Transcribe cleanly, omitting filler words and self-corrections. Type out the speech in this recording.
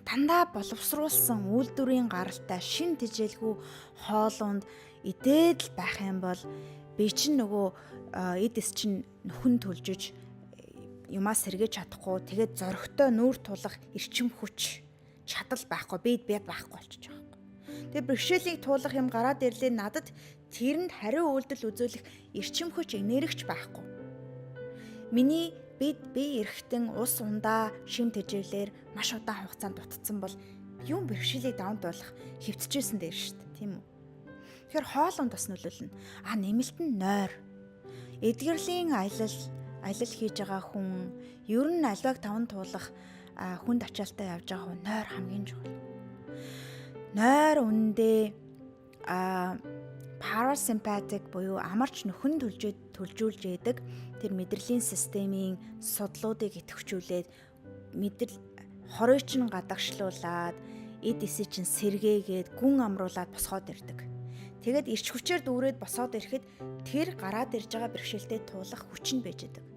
Дандаа боловсруулсан үйлдвэрийн гаралтай шин тэжээлгүй хоолунд идээд л байх юм бол би чинь нөгөө эд эс чинь нөхөн төлжөж юмаа сэргээж чадахгүй, тэгээд зоригтой нүүр тулах эрчим хүч чадал байхгүй, бид бед байхгүй болчих жоох. Тэгээ бэрхшээлийг туулах юм гараад ирлээ, надад тэрэнд хариу үйлдэл үзүүлэх эрчим хүч, энергич байхгүй. Миний бид бие эрхтэн ус ундаа шим тэжээлээр маш удаан хугацаанд дутцсан бол юм бэрхшээлийг даван туулах хэвтчихсэн дээр шүү дээ, тийм үү? Тэгэхээр хоол унд бас нөлөөлнө. А нэмэлт нь нойр. Эдгэрлийн аялал хийж байгаа хүн, ер нь альваг таван туулах хүнд ачаалтай явж байгаа хүн нойр хамгийн чухал. Нойр үндэ parasympathetic буюу амарч нөхөн төлжүүлж яадаг тэр мэдрэлийн системийн судлуудыг идэвхжүүлээд, мэдрэл хорой чинь гадагшлуулад, эд эсээ чинь сэргээгээд, гүн амруулад босгоод ирдэг. Тэгээд эрч хүчээр дүүрээд босоод ирэхэд тэр гараад ирж байгаа бэрхшээлтэй туулах хүч нь байж байдаг.